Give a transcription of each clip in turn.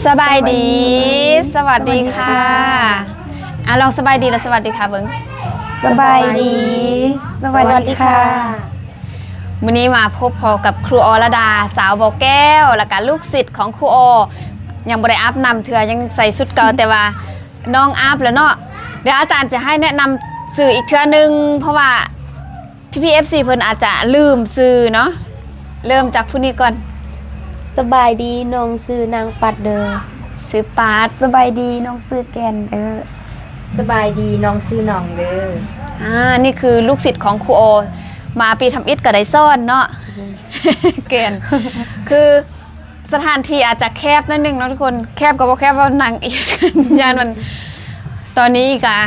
ສະບາຍດີ ສະຫວັດດີ ສະຫວັດດີ ສະຫວັດດີ ຄ່ະ ຄ່ະ ອ່ະ ລອງສະບາຍດີ ແລະ ສະຫວັດດີຄ່ະເບິ່ງ. ສະບາຍດີ ສະຫວັດດີຄ່ະ ສະຫວັດດີຄ່ະ. ມື້ນີ້ມາພົບພໍ້ກັບຄູອໍລະດາ ສາວບໍ່ແກ້ວ ແລ້ວກະລູກສິດຂອງຄູອໍ ຍັງບໍ່ໄດ້ອາບນ້ຳເທື່ອ ຍັງໃສ່ຊຸດເກົ່າ ແຕ່ວ່ານ້ອງອາບແລ້ວເນາະ. ດຽວອາຈານຈະໃຫ້ແນະນຳຊື່ອີກເທື່ອໜຶ່ງ ເພາະວ່າ ພີ່ໆ ເອັຟຊີ ເພິ່ນອາດຈະລືມຊື່ເນາະ. ເລີ່ມຈາກຜູ້ນີ້ກ່ອນ. ສະບາຍດີ ນ້ອງຊື່ນາງປັດເດີ. ຊື່ປັດ. ສະບາຍດີ ນ້ອງຊື່ແກ່ນເດີ. ສະບາຍດີ ນ້ອງຊື່ໜອງເດີ. ອ່າ ນີ້ຄືລູກສິດຂອງຄູອໍ ມາປີທຳອິດກໍໄດ້ສອນເນາະ. ແກ່ນ ຄື ສະຖານທີ່ອາດຈະແຄບໜ້ອຍໜຶ່ງເນາະທຸກຄົນ ແຄບກໍບໍ່ແຄບ ເວົ້ານັ່ງອີກ ຢ້ານມັນ ຕອນນີ້ກະ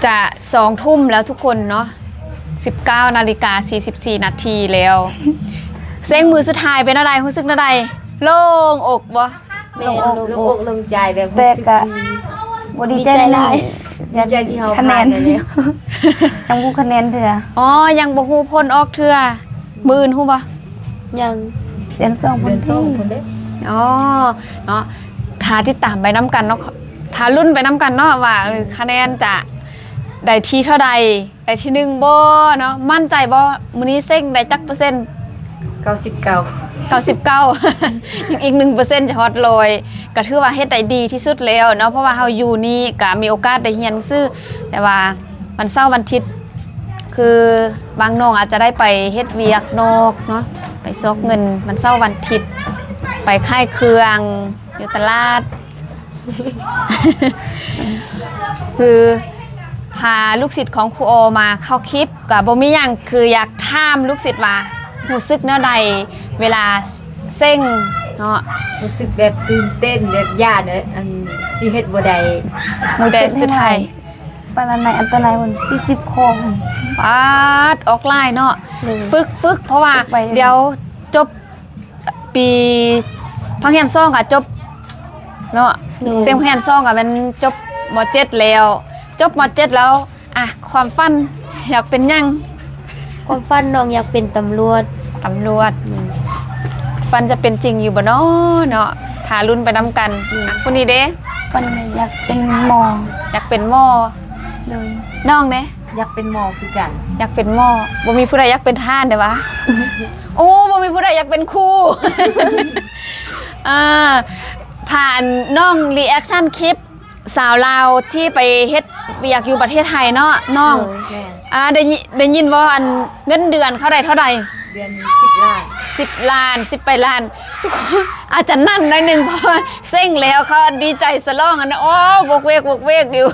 ຈະສອງທຸ່ມແລ້ວທຸກຄົນເນາະ ສິບເກົ້ານາລິກາສີ່ສິບສີ່ນາທີແລ້ວ. ເສັງມື້ສຸດທ້າຍເປັນແນວໃດ? ຮູ້ສຶກແນວໃດ? ໂລ່ງອົກບໍ່? ແມ່ນ ໂລ່ງອົກ ໂລ່ງອົກໂລ່ງໃຈ ແບບ ແຕ່ກະ ຮູ້ສຶກດີ ບໍ່ດີໃຈຫຼາຍ ດີໃຈທີ່ເຮົາ ຄະແນນ ຜ່ານໄປແລ້ວ ຍັງບໍ່ຮູ້ຄະແນນເທື່ອ. ອໍ ຍັງບໍ່ຮູ້ຜົນອອກເທື່ອ. ມື້ອື່ນຮູ້ບໍ່? ຍັງ ເດືອນສອງ ເດືອນສອງພຸ້ນເດ້. ອໍ ເນາະ ຖ້າຕິດຕາມໄປນຳກັນເນາະ ຖ້າລຸ້ນໄປນຳກັນເນາະວ່າ ເອີ ຄະແນນຈະໄດ້ທີ່ເທົ່າໃດ ໄດ້ທີ່ໜຶ່ງບໍ່ເນາະ. ໝັ້ນໃຈບໍ່? ມື້ນີ້ເສັງໄດ້ຈັກເປີເຊັນ? ເກົ້າສິບເກົ້າ ເກົ້າສິບເກົ້າ ຍັງອີກໜຶ່ງເປີເຊັນຈະຮອດຮ້ອຍ ກໍຖືວ່າເຮັດໄດ້ດີທີ່ສຸດແລ້ວເນາະ ເພາະວ່າເຮົາຢູ່ນີ້ກໍມີໂອກາດໄດ້ຮຽນໜັງສື ແຕ່ວ່າ ວັນເສົາວັນທິດ ຄືບາງນ້ອງອາດຈະໄດ້ໄປເຮັດວຽກນອກເນາະ ໄປຊອກເງິນ ວັນເສົາວັນທິດ ໄປຂາຍເຄື່ອງຢູ່ຕະຫຼາດ. ຄືພາລູກສິດຂອງຄູອໍມາເຂົ້າຄລິບ ກໍບໍ່ມີຫຍັງ ຄືຢາກຖາມລູກສິດວ່າ ຮູ້ສຶກແນວໃດເວລາເສັງເນາະ? ຮູ້ສຶກແບບຕື່ນເຕັ້ນ ແບບຢ້ານ ອັນ ຊິເຮັດບໍ່ໄດ້ ແຕ່ສຸດທ້າຍ ປານນັ້ນ ອັນຕະລາຍມັນສີ່ສິບຂໍ້ພຸ້ນ. ປາດ ອອກຫຼາຍເນາະ. ໂດຍ ຝຶກ ຝຶກ ເພາະວ່າ ຝຶກໄປເລື້ອຍ ດຽວຈົບປີ ພາກຮຽນສອງກໍຈົບເນາະ. ໂດຍ ເສັງພາກຮຽນສອງກໍແມ່ນຈົບ ມໍເຈັດແລ້ວ. ຈົບ ມໍເຈັດແລ້ວ ອ່ະ ຄວາມຝັນຢາກເປັນຫຍັງ? ຄວາມຝັນນ້ອງຢາກເປັນຕຳຫຼວດ. ຕຳຫຼວດ ອືມ ຝັນຈະເປັນຈິງຢູ່ບໍ່ນໍເນາະ? ຖ້າລຸ້ນໄປນຳກັນ. ອືມ ອ່ະ ຜູ້ນີ້ເດ? ຝັນວ່າຢາກເປັນໝໍ. ຢາກເປັນໝໍ. ໂດຍ ນ້ອງເດ? ຢາກເປັນໝໍຄືກັນ. ຢາກເປັນໝໍ. ບໍ່ມີຜູ້ໃດຢາກເປັນທະຫານເດ້ຫວາ? ໂອ້ ບໍ່ມີຜູ້ໃດຢາກເປັນຄູ. ອ່າ ຜ່ານນ້ອງຣີແອັກຊັນຄລິບ ສາວລາວທີ່ໄປເຮັດວຽກຢູ່ປະເທດໄທເນາະນ້ອງ. ໂດຍ ແມ່ນ. ອ່າ ໄດ້ຍິ ໄດ້ຍິນບໍ່ ອັນ ເງິນເດືອນເຂົາໄດ້ເທົ່າໃດ? ເດືອນສິບລ້ານ. ສິບລ້ານ ສິບປາຍລ້ານ. ອາດຈະນັ້ນໜ້ອຍໜຶ່ງ ເພາະວ່າເສັງແລ້ວ ເຂົາດີໃຈສະຫຼອງ ອັນ ໂອ້ ໂວກເວກ ໂວກເວກຢູ່.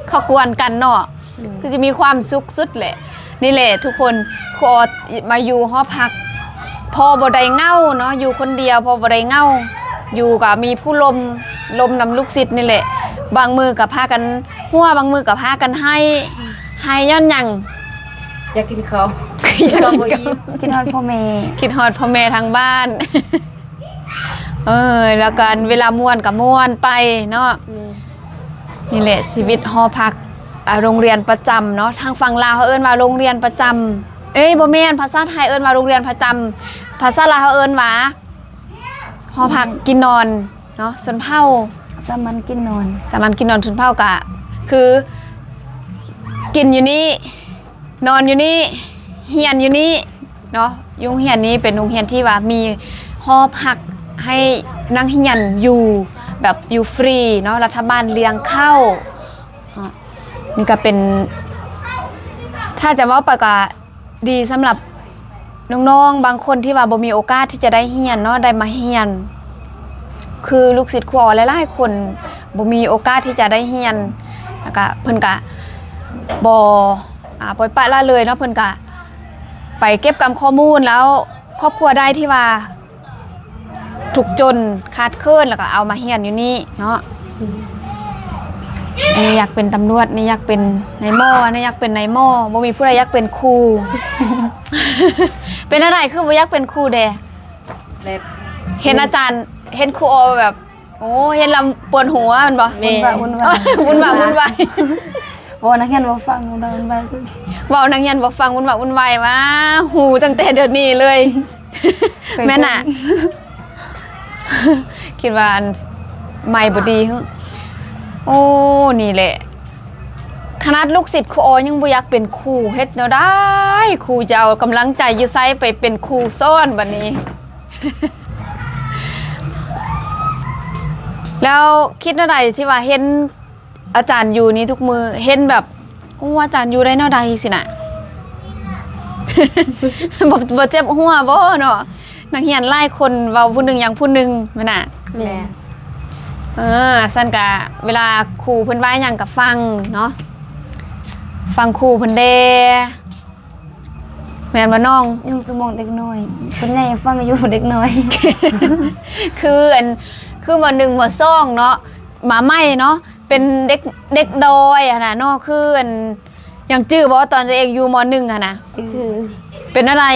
ເຂົາກວນກັນເນາະ. ອືມ ຄືຊິມີຄວາມສຸກສຸດແຫຼະ. ນີ້ແຫຼະທຸກຄົນ ຄູອໍມາຢູ່ຫໍພັກ ພໍບໍ່ໄດ້ເຫງົາເນາະ ຢູ່ຄົນດຽວພໍບໍ່ໄດ້ເຫງົາ ຢູ່ກໍມີຜູ້ລົມ ລົມນຳລູກສິດນີ້ແຫຼະ. ບາງມື້ກໍພາກັນຫົວ ບາງມື້ກໍພາກັນໄຫ້. ໄຫ້ຍ້ອນຫຍັງ? ຢາກກິນເຂົ້າ ຢາກກິນເຂົ້າ ກິນເຂົ້າບໍ່ອີ່ມ. ຄິດຮອດພໍ່ແມ່ ຄິດຮອດພໍ່ແມ່ທາງບ້ານ. ເອີ ແລ້ວກໍເວລາມ່ວນກໍມ່ວນໄປເນາະ. ອືມ ນີ້ແຫຼະຊີວິດຫໍພັກ ອ່າ ໂຮງຮຽນປະຈຳເນາະ. ທາງຝັ່ງລາວເຮົາເອີ້ນວ່າໂຮງຮຽນປະຈຳ ເອີຍ ບໍ່ແມ່ນ ພາສາໄທເອີ້ນວ່າໂຮງຮຽນປະຈຳ ພາສາລາວເຮົາເອີ້ນວ່າຫໍພັກກິນນອນເນາະ ຊົນເຜົ່າ ສາມັນກິນນອນ. ສາມັນກິນນອນຊົນເຜົ່າກະຄື ກິນຢູ່ນີ້ ນອນຢູ່ນີ້ ຮຽນຢູ່ນີ້ເນາະ. ໂຮງຮຽນນີ້ເປັນໂຮງຮຽນທີ່ວ່າມີຫໍພັກໃຫ້ນັກຮຽນຢູ່ແບບຢູ່ຟຣີເນາະ ລັດຖະບານລ້ຽງເຂົ້າເນາະ. ນີ້ກໍເປັນ ຖ້າຈະເວົ້າໄປກໍດີສຳລັບນ້ອງໆບາງຄົນທີ່ວ່າບໍ່ມີໂອກາດທີ່ຈະໄດ້ຮຽນເນາະ ໄດ້ມາຮຽນ. ຄືລູກສິດຄູອໍຫຼາຍໆຄົນບໍ່ມີໂອກາດທີ່ຈະໄດ້ຮຽນ ແລ້ວກະເພິ່ນກະບໍ່ ອ່າ ປ່ອຍປະລະເລີຍເນາະ ເພິ່ນກະໄປເກັບກຳຂໍ້ມູນ ແລ້ວຄອບຄົວໃດທີ່ວ່າທຸກຈົນຂາດເຂີນ ແລ້ວກະເອົາມາຮຽນຢູ່ນີ້ເນາະ. ອັນນີ້ຢາກເປັນຕຳຫຼວດ ນີ້ຢາກເປັນນາຍໝໍ ອັນນີ້ຢາກເປັນນາຍໝໍ ບໍ່ມີຜູ້ໃດຢາກເປັນຄູ. ເປັນແນວໃດຄືບໍ່ຢາກເປັນຄູແດ່? ແບບ ເຫັນອາຈານ ເຫັນຄູອໍແບບ ໂອ້ ເຫັນແລ້ວປວດຫົວແມ່ນບໍ່? ແມ່ນ ວຸ່ນວາຍ ວຸ່ນວາຍ ວຸ່ນວາຍ ເວົ້ານັກຮຽນບໍ່ຟັງ ວຸ່ນວາຍ ວຸ່ນວາຍ ເວົ້ານັກຮຽນບໍ່ຟັງ ວຸ່ນວາຍ ວຸ່ນວາຍ ຫວາ ຮູ້ຕັ້ງແຕ່ດຽວນີ້ເລີຍ. ແມ່ນນະ. ຄິດວ່າອັນໄມບໍ່ດີ. ໂອ້ ນີ້ແຫຼະ ຂະໜາດລູກສິດຄູອໍຍັງບໍ່ຢາກເປັນຄູ ເຮັດແນວໃດຄູຈະເອົາກຳລັງໃຈຢູ່ໃສໄປເປັນຄູສອນບັດນີ້? ແລ້ວຄິດແນວໃດທີ່ວ່າເຫັນອາຈານຢູ່ນີ້ທຸກມື້ ເຫັນແບບ ໂອ້ ອາຈານຢູ່ໄດ້ແນວໃດຊີ້ນະ? ບໍ່ ບໍ່ເຈັບຫົວບໍ່ເນາະ? ນັກຮຽນຫຼາຍຄົນເວົ້າຜູ້ໜຶ່ງຢ່າງຜູ້ໜຶ່ງແມ່ນນະ? ແມ່ນ. ເອີ ຊັ້ນກະເວລາຄູເພິ່ນວ່າຫຍັງກະຟັງເນາະ ຟັງຄູເພິ່ນແດ່ ແມ່ນບໍ່ນ້ອງ? ຍັງສະໝອງເດັກນ້ອຍ ຄົນໃຫຍ່ຟັງຢູ່ເດັກນ້ອຍ. ຄືອັນ ຄື ມໍໜຶ່ງ ມໍສອງ ເນາະ ມາໃໝ່ເນາະ ເປັນເດັກ ເດັກດອຍຫັ້ນນະເນາະ ຄືອັນ ຍັງຈື່ບໍ່ ຕອນຕົວເອງຢູ່ ມໍໜຶ່ງ ຫັ້ນນະ? ຈື່. ເປັນແນວໃດ?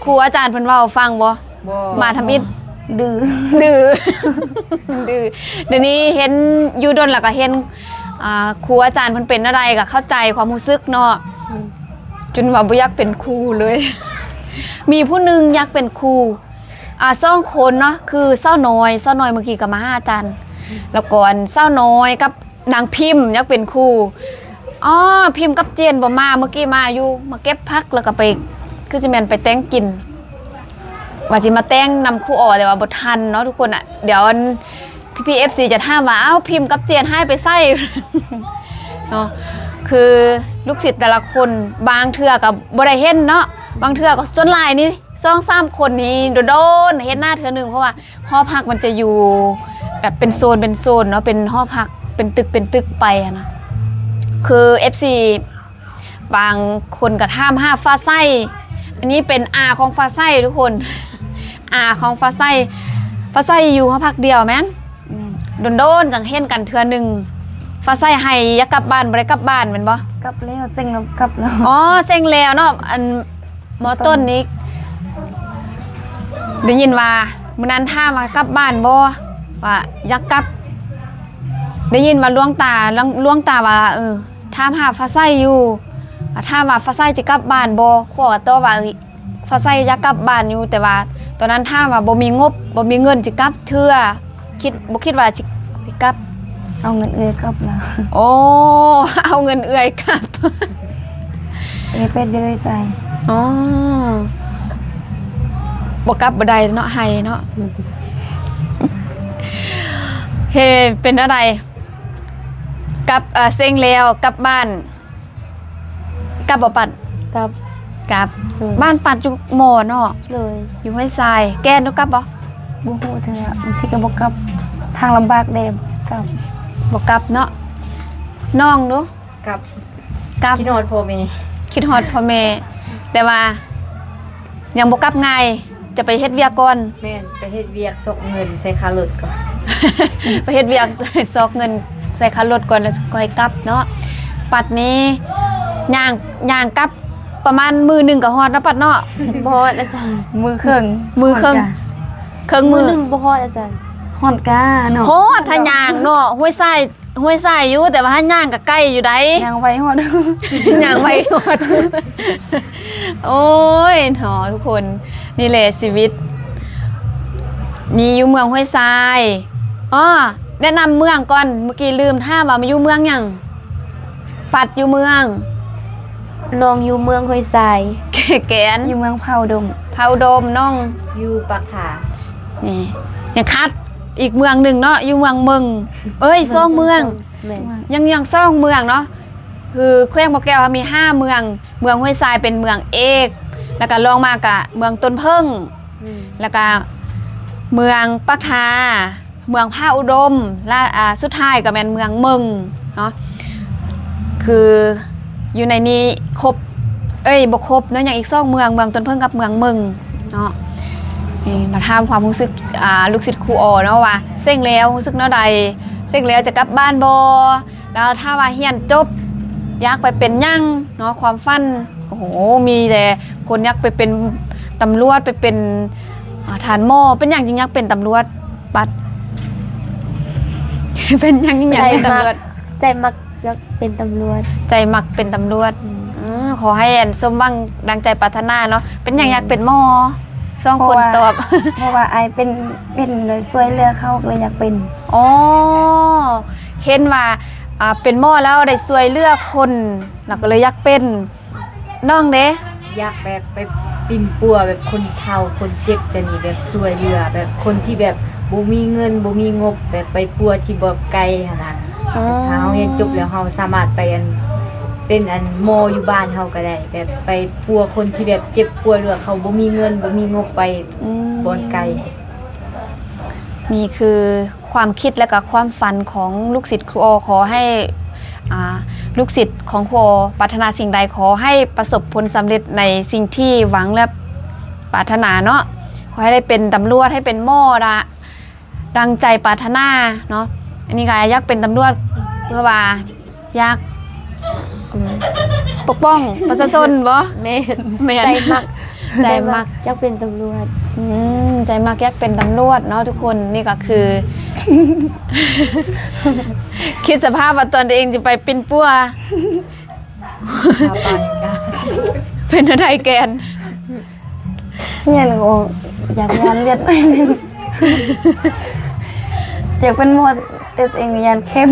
ຄູອາຈານເພິ່ນເວົ້າຟັງບໍ່? ບໍ່. ມາທຳອິດ. ດື້ ດື້ ດື້. ດຽວນີ້ເຫັນຢູ່ດົນແລ້ວກໍເຫັນ ອ່າ ຄູອາຈານເພິ່ນເປັນແນວໃດກໍເຂົ້າໃຈຄວາມຮູ້ສຶກເນາະ. ອືມ. ຈົນວ່າບໍ່ຢາກເປັນຄູເລີຍ. ມີຜູ້ໜຶ່ງຢາກເປັນຄູ ອ່າ ສອງຄົນເນາະ ຄືສາວນ້ອຍ ສາວນ້ອຍເມື່ອກີ້ກໍມາຫາອາຈານ ແລ້ວກໍອັນສາວນ້ອຍກັບ ນາງພິມຢາກເປັນຄູ. ອໍ ພິມກັບເຈນບໍ່ມາ ເມື່ອກີ້ມາຢູ່ ມາເກັບຜັກ ແລ້ວກໍໄປ ຄືຊິແມ່ນໄປແຕ່ງກິນ ວ່າຊິມາແຕ່ງນຳຄູອໍ ແຕ່ວ່າບໍ່ທັນເນາະທຸກຄົນ. ດຽວອັນ ພີ່ໆ ເອັຟຊີ ຈະຖາມວ່າ ອ້າວ ພິມກັບເຈນຫາຍໄປໃສ ເນາະ. ຄືລູກສິດແຕ່ລະຄົນ ບາງເທື່ອກໍບໍ່ໄດ້ເຫັນເນາະ ບາງເທື່ອກໍ ສ່ວນຫຼາຍນີ້ ສອງສາມຄົນນີ້ໂດນໆເຫັນໜ້າເທື່ອໜຶ່ງ ເພາະວ່າຫໍພັກມັນຈະຢູ່ແບບເປັນໂຊນເປັນໂຊນເນາະ ເປັນຫໍພັກເປັນຕຶກເປັນຕຶກໄປຫັ້ນນະ. ຄືເອັຟຊີບາງຄົນກໍຖາມຫາຟ້າໃສ ອັນນີ້ເປັນອາຂອງຟ້າໃສທຸກຄົນ ອາຂອງຟ້າໃສ. ຟ້າໃສຢູ່ຫໍພັກດຽວແມ່ນ? ແມ່ນ. ດົນໆຈັ່ງເຫັນກັນເທື່ອໜຶ່ງ. ຟ້າໃສໄຫ້ຢາກກັບບ້ານ ບໍ່ໄດ້ກັບບ້ານແມ່ນບໍ່? ກັບແລ້ວ ເສັງແລ້ວກັບແລ້ວ. ອໍ ເສັງແລ້ວເນາະ ອັນ ໝໍຕົ້ນນີ້ ໄດ້ຍິນວ່າມື້ນັ້ນຖາມວ່າກັບບ້ານບໍ່ ວ່າຢາກກັບ ໄດ້ຍິນວ່າຫຼວງຕາ ຫຼວງ ຫຼວງຕາວ່າ ເອີ ຖາມຫາຟ້າໃສຢູ່ ວ່າຖາມວ່າຟ້າໃສຈະກັບບ້ານບໍ່ ຄວາກໍຕອບວ່າ ເອີ ຟ້າໃສຢາກກັບບ້ານຢູ່ ແຕ່ວ່າຕອນນັ້ນຖາມວ່າບໍ່ມີງົບ ບໍ່ມີເງິນຊິກັບເທື່ອ ຄິດ ບໍ່ຄິດວ່າຊິ ຊິກັບ. ເອົາເງິນເອື້ອຍກັບລະ. ໂອ້ ເອົາເງິນເອື້ອຍກັບ ເອື້ອຍໄປເຮັດວຽກຢູ່ໃສ? ອໍ ບໍ່ກັບບໍ່ໄດ້ເນາະ ໄຫ້ເນາະ. ເຮັດ ເປັນແນວໃດ ກັບ ເອີ ເສັງແລ້ວກັບບ້ານ ກັບບໍ່ປັດ? ກັບ. ກັບ. ໂດຍ. ບ້ານປັດຢູ່ມໍເນາະ? ໂດຍ. ຢູ່ຫ້ວຍຊາຍ. ແກ່ນເນາະ ກັບບໍ່? ບໍ່ຮູ້ເທື່ອ ບາງທີກໍບໍ່ກັບ ທາງລຳບາກແດ່ ກັບ ບໍ່ກັບເນາະ. ນ້ອງດູ? ກັບ. ກັບ. ຄິດຮອດພໍ່ແມ່. ຄິດຮອດພໍ່ແມ່ ແຕ່ວ່າຍັງບໍ່ກັບງ່າຍ. ຈະໄປເຮັດວຽກກ່ອນ. ແມ່ນ ໄປເຮັດວຽກຊອກເງິນໃສ່ຄ່າລົດກ່ອນ. ໄປເຮັດວຽກຊອກເງິນໃສ່ຄ່າລົດກ່ອນ ແລ້ວຄ່ອຍກັບເນາະ. ປັດນີ້ຍ່າງ ຍ່າງກັບປະມານມື້ໜຶ່ງກໍຮອດເນາະ ປັດເນາະ? ບໍ່ຮອດອາຈານ. ມື້ເຄິ່ງ. ມື້ເຄິ່ງ. ຮອດກະ ເຄິ່ງມື້. ມື້ໜຶ່ງບໍ່ຮອດອາຈານ. ຮອດກະເນາະ. ຮອດ ຖ້າຍ່າງເນາະ ຫ້ວຍຊາຍ ຫ້ວຍຊາຍຢູ່ ແຕ່ວ່າຫາຍ່າງກໍໄກຢູ່ໃດ໋. ຍ່າງໄວຮອດ ຍ່າງໄວຮອດ. ໂອ້ຍເນາະທຸກຄົນ ນີ້ແຫຼະຊີວິດ ນີ້ຢູ່ເມືອງຫ້ວຍຊາຍ. ອໍ ແນະນຳເມືອງກ່ອນ ເມື່ອກີ້ລືມຖາມວ່າມາຢູ່ເມືອງຫຍັງ? ປັດຢູ່ເມືອງ ນ້ອງຢູ່ເມືອງຫ້ວຍຊາຍ. ແກ່ນ ຢູ່ເມືອງຜາອຸດົມ. ຜາອຸດົມ. ນ້ອງຢູ່ປາກທາ. ນີ້ຍັງຂາດອີກເມືອງໜຶ່ງເນາະ ຢູ່ເມືອງເມິງ. ເອີຍ ສອງເມືອງ. ແມ່ນ. ຍັງ ຍັງສອງເມືອງເນາະ ຄືແຂວງບໍ່ແກ້ວເຮົາມີຫ້າເມືອງ. ເມືອງຫ້ວຍຊາຍເປັນເມືອງເອກ ແລ້ວກະລອງມາກະເມືອງຕົ້ນເຜິ້ງ ອືມ ແລ້ວກະເມືອງປາກທາ ເມືອງຜາອຸດົມ ແລະ ອ່າ ສຸດທ້າຍກໍແມ່ນເມືອງເມິງເນາະ. ຄືຢູ່ໃນນີ້ຄົບ ເອີຍ ບໍ່ຄົບເນາະ ຍັງອີກສອງເມືອງ ເມືອງຕົ້ນເຜິ້ງກັບເມືອງເມິງເນາະ. ນີ້ມາຖາມຄວາມຮູ້ສຶກ ອ່າ ລູກສິດຄູອໍເນາະ ວ່າເສັງແລ້ວຮູ້ສຶກແນວໃດ? ເສັງແລ້ວຈະກັບບ້ານບໍ່? ແລ້ວຖ້າວ່າຮຽນຈົບຢາກໄປເປັນຫຍັງເນາະ ຄວາມຝັນ? ໂອ້ໂຫ ມີແຕ່ຄົນຢາກໄປເປັນຕຳຫຼວດ ໄປເປັນ ອ່າ ທະຫານ ໝໍ. ເປັນຫຍັງຈຶ່ງຢາກເປັນຕຳຫຼວດ ປັດ? ເປັນຫຍັງຈຶ່ງຢາກເປັນຕຳຫຼວດ? ໃຈມັກ ຢາກເປັນຕຳຫຼວດ. ໃຈມັກເປັນຕຳຫຼວດ. ອືມ ເອີ ຂໍໃຫ້ອັນສົມຫວັງດັ່ງໃຈປາດຖະໜາເນາະ. ເປັນຫຍັງ ອືມ ຢາກເປັນໝໍ? ສອງຄົນຕອບ. ເພາະວ່າ ເພາະວ່າອ້າຍເປັນ ເປັນ ຊ່ວຍເຫຼືອເຂົາ ກໍເລີຍຢາກເປັນ. ອໍ ເຫັນວ່າ ອ່າ ເປັນໝໍແລ້ວໄດ້ຊ່ວຍເຫຼືອຄົນ ແລ້ວກໍເລີຍຢາກເປັນ. ນ້ອງເດ? ຢາກແບບໄປປິ່ນປົວແບບຄົນເຖົ້າຄົນເຈັບຈັ່ງນີ້ ແບບຊ່ວຍເຫຼືອແບບຄົນທີ່ແບບບໍ່ມີເງິນບໍ່ມີງົບ ແບບໄປປົວທີ່ບ່ອນໄກຫັ້ນນະ. ອໍ ຖ້າເຮົາຮຽນຈົບແລ້ວ ເຮົາສາມາດໄປອັນ ເປັນອັນໝໍຢູ່ບ້ານເຮົາກໍໄດ້ ແບບໄປປົວຄົນທີ່ແບບເຈັບປ່ວຍ ຫຼືວ່າເຂົາບໍ່ມີເງິນບໍ່ມີງົບໄປ ອືມ ບ່ອນໄກ. ນີ້ຄືຄວາມຄິດ ແລະກະຄວາມຝັນຂອງລູກສິດຄູອໍ. ຂໍໃຫ້ ອ່າ ລູກສິດຂອງຄູອໍປາດຖະໜາສິ່ງໃດ ຂໍໃຫ້ປະສົບຜົນສຳເລັດໃນສິ່ງທີ່ຫວັງ ແລະປາດຖະໜາເນາະ. ຂໍໃຫ້ໄດ້ເປັນຕຳຫຼວດ ໃຫ້ເປັນໝໍ ດາ ດັ່ງໃຈປາດຖະໜາເນາະ. ອັນນີ້ກໍຢາກເປັນຕຳຫຼວດ ເພື່ອວ່າຢາກ ອືມ ປົກປ້ອງປະຊາຊົນບໍ? ແມ່ນ ແມ່ນ ໃຈມັກ ໃຈມັກ ຢາກເປັນຕຳຫຼວດ. ອືມ ໃຈມັກຢາກເປັນຕຳຫຼວດເນາະທຸກຄົນ. ນີ້ກໍຄື ຄິດສະພາບວ່າຕອນຕົວເອງຈະໄປປິ່ນປົວ ເປັນແນວໃດແກ່ນ? ຮຽນກໍຢາກຢ້ານເລືອດໜ້ອຍໜຶ່ງ ຢາກເປັນໝໍ ແຕ່ຕົວເອງຢ້ານເຂັມ.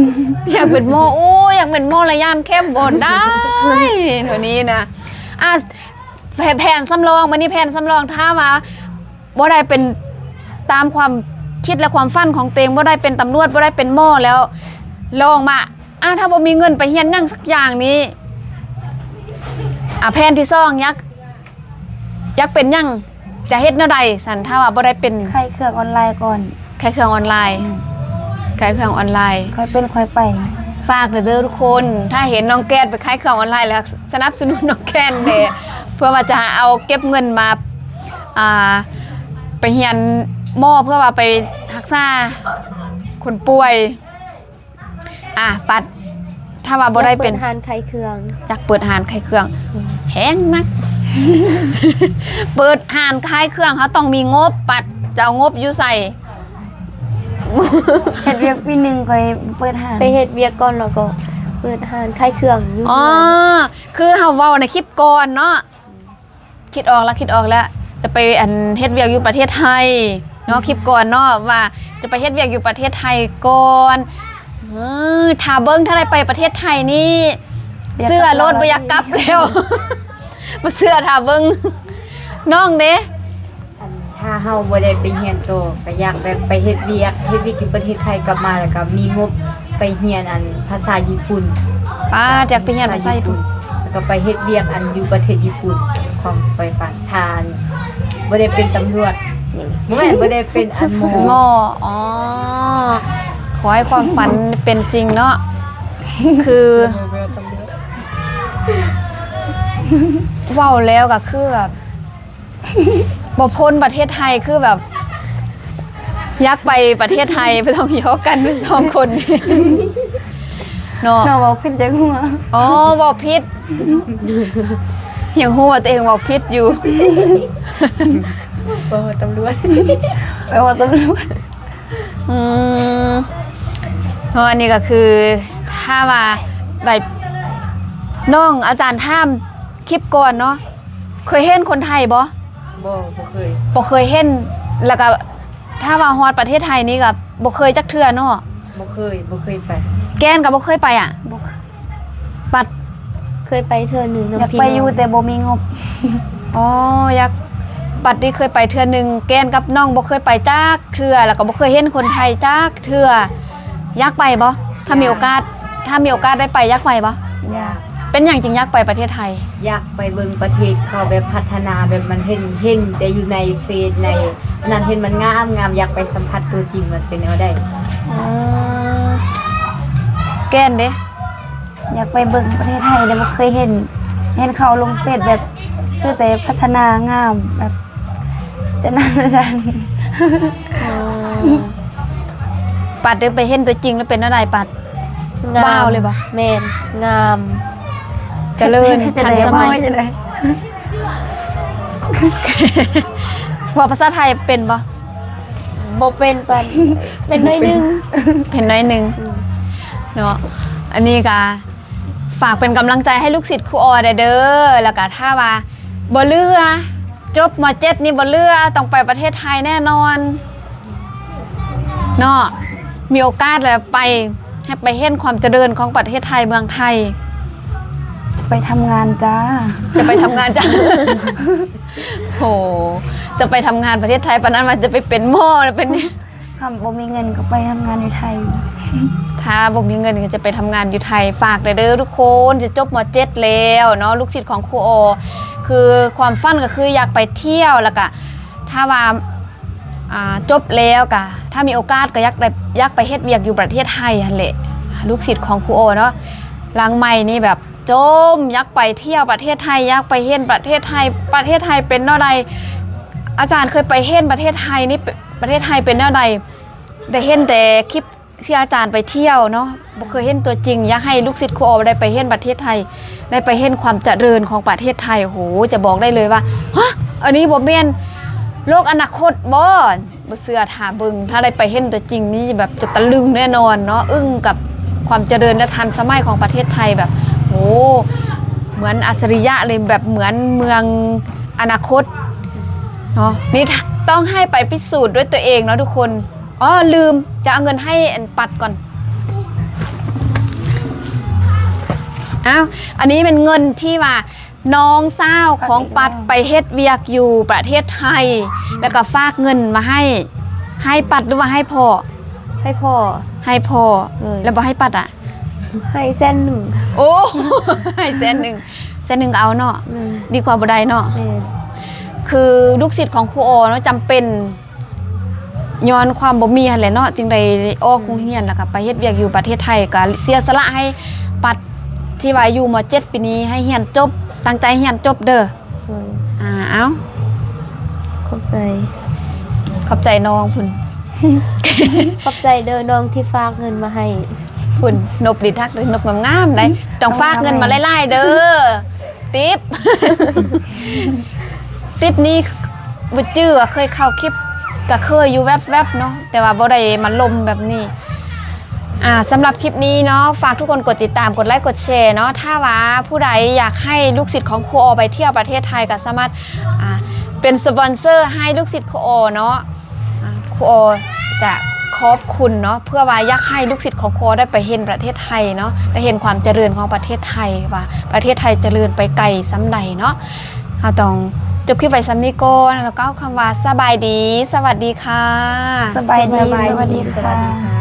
ຢາກເປັນໝໍ ໂອ້ ຢາກເປັນໝໍແລ້ວຢ້ານເຂັມ ບໍ່ໄດ້ ໂຕນີ້ນະ. ອ່າ ແຜນ ແຜນສຳລອງ ມື້ນີ້ແຜນສຳລອງ ຖ້າວ່າບໍ່ໄດ້ເປັນຕາມຄວາມຄິດ ແລະ ຄວາມຝັນຂອງຕົວເອງ ບໍ່ໄດ້ເປັນຕຳຫຼວດ ບໍ່ໄດ້ເປັນໝໍແລ້ວ ລອງມາ ອ່າ ຖ້າບໍ່ມີເງິນໄປຮຽນຫຍັງສັກຢ່າງນີ້ ອ່າ ແຜນທີສອງ ຢາກ ຢາກເປັນຫຍັງ? ຈະເຮັດແນວໃດຊັ້ນ ຖ້າວ່າບໍ່ໄດ້ເປັນ? ຂາຍເຄື່ອງອອນລາຍກ່ອນ. ຂາຍເຄື່ອງອອນລາຍ. ອືມ ຂາຍເຄື່ອງອອນລາຍ ຄ່ອຍເປັນຄ່ອຍໄປ. ຝາກເດີທຸກຄົນ ຖ້າເຫັນນ້ອງແກ້ນໄປຂາຍເຄື່ອງອອນລາຍແລ້ວ ສະໜັບສະໜູນນ້ອງແກ້ນແດ່ ເພື່ອວ່າຈະເອົາເກັບເງິນມາ ອ່າ ໄປຮຽນໝໍ ເພື່ອວ່າໄປຮັກສາຄົນປ່ວຍ. ອ່າ ປັດ ຖ້າວ່າບໍ່ໄດ້ເປັນ ຢາກເປີດຮ້ານຂາຍເຄື່ອງ. ຢາກເປີດຮ້ານຂາຍເຄື່ອງ. ອືມ ແພງນັກ ເປີດຮ້ານຂາຍເຄື່ອງ ເຮົາຕ້ອງມີງົບ. ປັດ ຈະເອົາງົບຢູ່ໃສ? ເຮັດວຽກປີໜຶ່ງ ຄ່ອຍເປີດຮ້ານ. ໄປເຮັດວຽກກ່ອນ ແລ້ວກໍເປີດຮ້ານຂາຍເຄື່ອງຢູ່. ອໍ ເຮືອນ ຄືເຮົາເວົ້າໃນຄລິບກ່ອນເນາະ. ຄິດອອກລະ ຄິດອອກລະ ຈະໄປອັນເຮັດວຽກຢູ່ປະເທດໄທເນາະ. ຄລິບກ່ອນເນາະ ວ່າຈະໄປເຮັດວຽກຢູ່ປະເທດໄທກ່ອນ. ເອີ ຖ້າເບິ່ງ ຖ້າໄດ້ໄປປະເທດໄທນີ້ ເຊື່ອໂລດ ບໍ່ຢາກກັບແລ້ວ ບໍ່ເຊື່ອ ຖ້າເບິ່ງ. ນ້ອງເດ? ອັນ ຖ້າເຮົາບໍ່ໄດ້ໄປຮຽນຕໍ່ ກໍຢາກແບບໄປເຮັດວຽກ ເຮັດວຽກຢູ່ປະເທດໄທ ກັບມາແລ້ວກໍມີງົບໄປຮຽນອັນພາສາຍີ່ປຸ່ນ. ປ້າ ຢາກໄປຮຽນພາສາຍີ່ປຸ່ນ ແລ້ວກໍໄປເຮັດວຽກອັນຢູ່ປະເທດຍີ່ປຸ່ນ ຄວາມໃຝ່ຝັນ. ຖ້າອັນບໍ່ໄດ້ເປັນຕຳຫຼວດ ບໍ່ແມ່ນ ບໍ່ໄດ້ເປັນອັນໝໍ. ໝໍ ອໍ ຂໍໃຫ້ຄວາມຝັນເປັນຈິງເນາະ. ຄື ເວົ້າແລ້ວກໍຄືແບບ ບໍ່ພົ້ນປະເທດໄທ ຄືແບບ ຢາກໄປປະເທດໄທ ບໍ່ຕ້ອງຢອກກັນເປັນສອງຄົນເນາະ. ນ້ອງເວົ້າຜິດຈັກຫົວ. ອໍ ເວົ້າຜິດ ຍັງຮູ້ວ່າຕົວເອງເວົ້າຜິດຢູ່. ເວົ້າຕຳຫຼວດ ໄປເວົ້າຕຳຫຼວດ. ອືມ ເພາະວ່ານີ້ກໍຄື ຖ້າວ່າໄດ້ ນ້ອງ ອາຈານຖາມຄລິບກ່ອນເນາະ ເຄີຍເຫັນຄົນໄທບໍ່? ບໍ່ ບໍ່ເຄີຍ ບໍ່ເຄີຍເຫັນ. ແລ້ວກໍຖ້າວ່າຮອດປະເທດໄທນີ້ກໍບໍ່ເຄີຍຈັກເທື່ອເນາະ? ບໍ່ເຄີຍ ບໍ່ເຄີຍໄປ. ແກ້ນກໍບໍ່ເຄີຍໄປອະ? ບໍ່ເຄີຍ. ປັດ ເຄີຍໄປເທື່ອໜຶ່ງນຳ ຢາກໄປຢູ່ ແຕ່ບໍ່ມີງົບ. ອໍ ຢາກ ປັດນີ້ເຄີຍໄປເທື່ອໜຶ່ງ ແກ້ນກັບນ້ອງບໍ່ເຄີຍໄປຈັກເທື່ອ ແລ້ວກໍບໍ່ເຄີຍເຫັນຄົນໄທຈັກເທື່ອ. ຢາກໄປບໍ່? ຖ້າມີໂອກາດ ຢາກ ຖ້າມີໂອກາດໄດ້ໄປ ຢາກໄປບໍ່? ຢາກ. ເປັນຫຍັງຈຶ່ງຢາກໄປປະເທດໄທ? ຢາກໄປເບິ່ງປະເທດເຂົາແບບພັດທະນາ ແບບມັນເຫັນ ເຫັນແຕ່ຢູ່ໃນເຟສ ໃນອັນນັ້ນ ເຫັນມັນງາມໆ ຢາກໄປສຳຜັດຕົວຈິງວ່າເປັນແນວໃດ. ອືມ ແກ່ນເດ? ຢາກໄປເບິ່ງປະເທດໄທ ແຕ່ບໍ່ເຄີຍເຫັນ ເຫັນເຂົາລົງເຟສແບບ ຄືແຕ່ພັດທະນາງາມ ແບບຈະນັ້ນ ຈະນັ້ນ. ອືມ ປັດໄດ້ໄປເຫັນຕົວຈິງແລ້ວເປັນແນວໃດປັດ? ງາມ. ວ້າວເລີຍບໍ່? ແມ່ນ ງາມ ຈະເລີນ ທັນສະໄໝ. ເວົ້າພາສາໄທເປັນບໍ່? ບໍ່ເປັນປານ ເປັນໜ້ອຍໜຶ່ງ ເປັນໜ້ອຍໜຶ່ງ. ອືມ ເນາະ ອັນນີ້ກະຝາກເປັນກຳລັງໃຈໃຫ້ລູກສິດຄູອໍແດ່ເດີ ແລ້ວກະຖ້າວ່າບໍ່ເຫຼືອ ຈົບ ມ.ເຈັດ ນີ້ບໍ່ເຫຼືອ ຕ້ອງໄປປະເທດໄທແນ່ນອນເນາະ. ມີໂອກາດແລ້ວໄປ ໃຫ້ໄປເຫັນຄວາມຈະເລີນຂອງປະເທດໄທ ເມືອງໄທ. ໄປທຳງານຈ້າ. ຈະໄປທຳງານຈ້າ. ໂຫ ຈະໄປທຳງານປະເທດໄທ ປານນັ້ນວ່າຈະໄປເປັນໝໍ ເປັນ ຄັນບໍ່ມີເງິນກໍໄປທຳງານຢູ່ໄທ. ຖ້າບໍ່ມີເງິນກໍຈະໄປທຳງານຢູ່ໄທ. ຝາກແດ່ເດີທຸກຄົນ ຈະຈົບ ມ.ເຈັດ ແລ້ວເນາະ ລູກສິດຂອງຄູອໍ. ຄືຄວາມຝັນກໍຄືຢາກໄປທ່ຽວ ແລ້ວກະຖ້າວ່າ ອ່າ ຈົບແລ້ວກະ ຖ້າມີໂອກາດກໍຢາກໄດ້ ຢາກໄປເຮັດວຽກຢູ່ປະເທດໄທຫັ້ນແຫຼະ ລູກສິດຂອງຄູອໍເນາະ. ຫຼັງໃໝ່ນີ້ແບບ ຈົ່ມຢາກໄປທ່ຽວປະເທດໄທ ຢາກໄປເຫັນປະເທດໄທ ປະເທດໄທເປັນແນວໃດ. ອາຈານເຄີຍໄປເຫັນປະເທດໄທນີ້ ປະເທດໄທເປັນແນວໃດ ໄດ້ເຫັນແຕ່ຄລິບທີ່ອາຈານໄປທ່ຽວເນາະ ບໍ່ເຄີຍເຫັນຕົວຈິງ. ຢາກໃຫ້ລູກສິດຄູອໍໄດ້ໄປເຫັນປະເທດໄທ ໄດ້ໄປເຫັນຄວາມຈະເລີນຂອງປະເທດໄທ. ໂອ້ໂຫ ຈະບອກໄດ້ເລີຍວ່າ ຮະ ອັນນີ້ບໍ່ແມ່ນໂລກອະນາຄົດບໍ? ບໍ່ເຊື່ອຖ້າເບິ່ງ ຖ້າໄດ້ໄປເຫັນຕົວຈິງນີ້ແບບຈະຕະລຶງແນ່ນອນເນາະ ອຶ້ງກັບຄວາມຈະເລີນ ແລະ ທັນສະໄໝຂອງປະເທດໄທ. ແບບ ໂອ້ ເໝືອນອັດສະລິຍະເລີຍ ແບບເໝືອນເມືອງອະນາຄົດເນາະ. ນີ້ຕ້ອງໃຫ້ໄປພິສູດດ້ວຍຕົວເອງເນາະທຸກຄົນ. ອໍ ລືມ ຈະເອົາເງິນໃຫ້ອັນປັດກ່ອນ. ອ້າວ ອັນນີ້ແມ່ນເງິນທີ່ວ່າ ນ້ອງສາວຂອງປັດໄປເຮັດວຽກຢູ່ປະເທດໄທ ແລ້ວກໍຝາກເງິນມາໃຫ້. ໃຫ້ປັດຫຼືວ່າໃຫ້ພໍ່? ໃຫ້ພໍ່. ໃຫ້ພໍ່. ແລ້ວບໍ່ໃຫ້ປັດອະ? ໃຫ້ແສນໜຶ່ງ. ໂອ້ ໃຫ້ແສນໜຶ່ງ. ແສນໜຶ່ງກໍເອົາເນາະ. ດີກວ່າບໍ່ໄດ້ເນາະ. ຄືລູກສິດຂອງຄູອໍເນາະ ຈຳເປັນ ຍ້ອນຄວາມບໍ່ມີຫັ້ນແຫຼະເນາະ ຈຶ່ງໄດ້ອອກໂຮງຮຽນ ແລ້ວກໍໄປເຮັດວຽກຢູ່ປະເທດໄທ ກໍເສຍສະຫຼະໃຫ້ປັດທີ່ວ່າຢູ່ ມ.ເຈັດ ປີນີ້ ໃຫ້ຮຽນຈົບ ຕັ້ງໃຈຮຽນຈົບເດີ. ອືມ ອ່າ ເອົາ ຂອບໃຈ ຂອບໃຈນ້ອງພຸ້ນ. ຂອບໃຈເດີນ້ອງທີ່ຝາກເງິນມາໃຫ້. ພຸ້ນ ນົບດີຄັກເດີ ນົບງາມໆໄດ໋. ຕ້ອງຝາກເງິນມາຫຼາຍໆເດີ. ຕິບ ຕິບນີ້ບໍ່ຈື່ວ່າເຄີຍເຂົ້າຄລິບ ກະເຄີຍຢູ່ແວັບໆເນາະ ແຕ່ວ່າບໍ່ໄດ້ມາລົມແບບນີ້. ອ່າ ສຳລັບຄລິບນີ້ເນາະ ຝາກທຸກຄົນກົດຕິດຕາມ ກົດໄລ ກົດແຊເນາະ. ຖ້າວ່າຜູ້ໃດຢາກໃຫ້ລູກສິດຂອງຄູອໍໄປທ່ຽວປະເທດໄທ ກໍສາມາດ ອ່າ ເປັນສະປອນເຊີໃຫ້ລູກສິດຄູອໍເນາະ. ອ່າ ຄູອໍຈະຂອບຄຸນເນາະ ເພື່ອວ່າຢາກໃຫ້ລູກສິດຂອງຄູອໍໄດ້ໄປເຫັນປະເທດໄທເນາະ ໄດ້ເຫັນຄວາມຈະເລີນຂອງປະເທດໄທ ວ່າປະເທດໄທຈະເລີນໄປໄກສ່ຳໃດເນາະ. ເຮົາຕ້ອງຈົບຄລິບໄວ້ສ່ຳນີ້ກ່ອນ ແລ້ວກໍກ່າວຄຳວ່າສະບາຍດີ ສະຫວັດດີຄ່ະ. ສະບາຍດີ ສະຫວັດດີຄ່ະ.